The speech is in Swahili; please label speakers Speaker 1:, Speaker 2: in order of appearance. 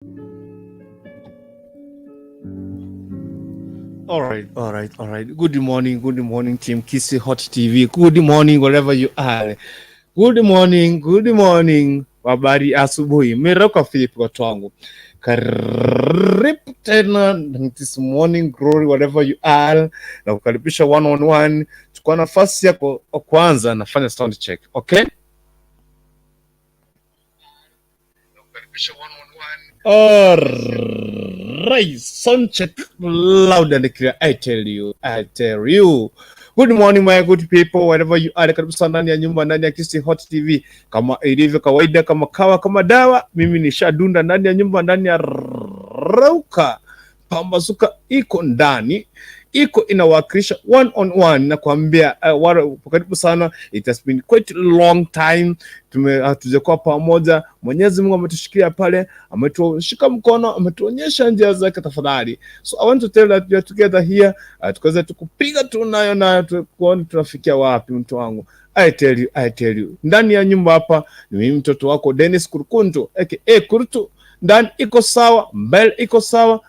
Speaker 1: All right, all right, all right. Good morning, Team Kisii Hot TV. Good morning, wherever you are. Good morning, good morning. Habari asubuhi. Merauka vipi watu wangu? Karibu tena this morning glory wherever you are. Na kukaribisha one on one. Chukua nafasi yako kwanza, nafanya sound check, okay? All right, sound check loud and clear. I tell you, I tell you. Good morning my good people, wherever you are. Karibu sana ndani ya nyumba, ndani ya Kisii Hot TV. Kama ilivyo kawaida, kama kawa, kama dawa, mimi ni Shadunda ndani ya nyumba, ndani ya Rauka Pambazuka iko ndani iko inawakilisha one on one nakwambia. Karibu sana, it has been quite long time tume hatujakuwa pamoja. Mwenyezi Mungu ametushikilia pale, ametushika mkono, ametuonyesha njia zake. Tafadhali, so I want to tell that we are together here, tukaweza tukupiga tu nayo nayo tuone tunafikia wapi, mtu wangu. I tell you, I tell you, ndani ya nyumba hapa ni mimi mtoto wako Dennis Kurkuntu aka Kurtu. Ndani iko sawa, mbele iko sawa.